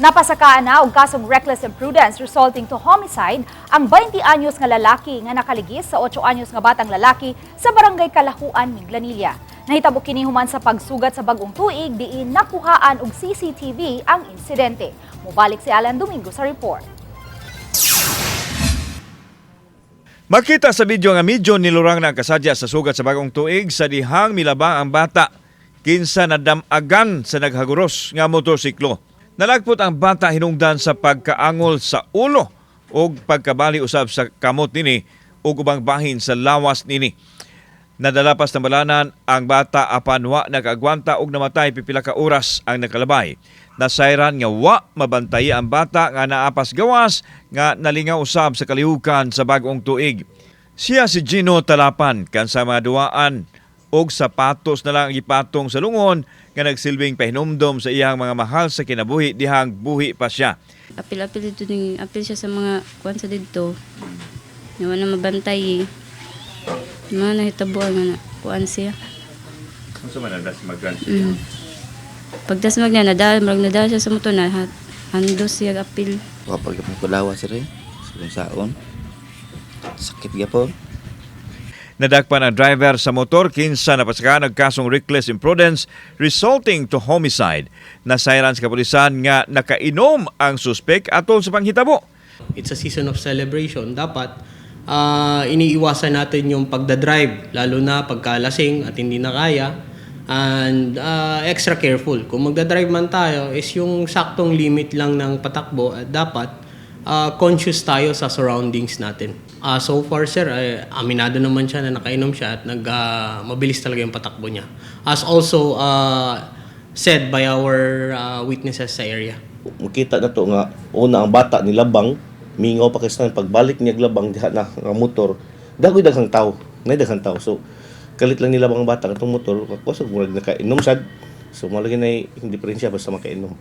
Napasakaan na og kasong reckless imprudence resulting to homicide ang 20 anyos nga lalaki nga nakaligis sa 8 anyos nga batang lalaki sa Barangay Kalahuan, Minglanilla. Nahitabo kini human sa pagsugat sa bagong tuig diin nakuhaan og CCTV ang insidente. Mubalik si Alan Domingo sa report. Makita sa video nga medyo nilurang na ang kasadya sa sugat sa bagong tuig sa dihang milabang ang bata kinsa nadamagan sa naghaguros nga motorsiklo. Nalagpot ang bata hinungdan sa pagkaangol sa ulo ug pagkabali usab sa kamot nini ug ubang bahin sa lawas nini. Nadala pas balanan ang bata apan wa nakaagwanta og namatay pipila ka oras ang nakalabay. Nasayran nga wa mabantay ang bata nga naapas gawas nga nalingaw usab sa kalihukan sa bagong tuig. Siya si Gino Talapan kan sa mga duwaan og sapatos na lang ang gipatong sa lungon nga nagsilbing pahinumdom sa iyang mga mahal sa kinabuhi dihang buhi pa siya. Apil-apil dito ning apil siya sa mga kuan sa didto. Nga wala mabantay eh. Mga nahitabuan nga na kuan siya. Unsa man ang dasmagan? Pagdasmag niya nadal, murag nadal siya sa motor na handos siya apil. Kapag mo kulawa sir eh. Sa saon. Sakit gyapon. Nadakpan ang driver sa motor kinsa napasakaan og kasong reckless imprudence resulting to homicide. Nasayran sa kapulisan nga nakainom ang suspek atol sa panghitabo. It's a season of celebration. Dapat iniiwasan natin yung pagdadrive, lalo na pagkalasing at hindi na kaya. And extra careful. Kung magdadrive man tayo, is yung saktong limit lang ng patakbo at dapat conscious tayo sa surroundings natin. So far, sir, ay, aminado naman siya na nakainom siya at mabilis talaga yung patakbo niya. As also said by our witnesses sa area. Makita na to nga una ang bata nilabang, mingaw pa kay pagbalik niya labang diha na nga motor, dagoy daghang tao, nay daghang tao. So kalit lang nilabang ang bata katong motor kusog, murag nakainom sad. So mao lagi nay diferensya basta makainom.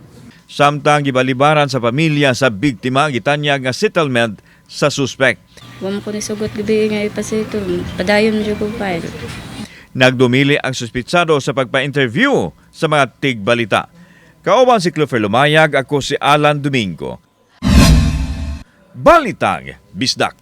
Samtang gibalibaran sa pamilya sa biktima gitanyag nga settlement sa suspek. Wa man ko nisugot gabi nga ipasito. Padayon mo jud ko file. Nagdumili ang suspitsado sa pagpa-interview sa mga tigbalita. Kauban si Clofer Lumayag, ako si Alan Domingo. Balitang Bisdak.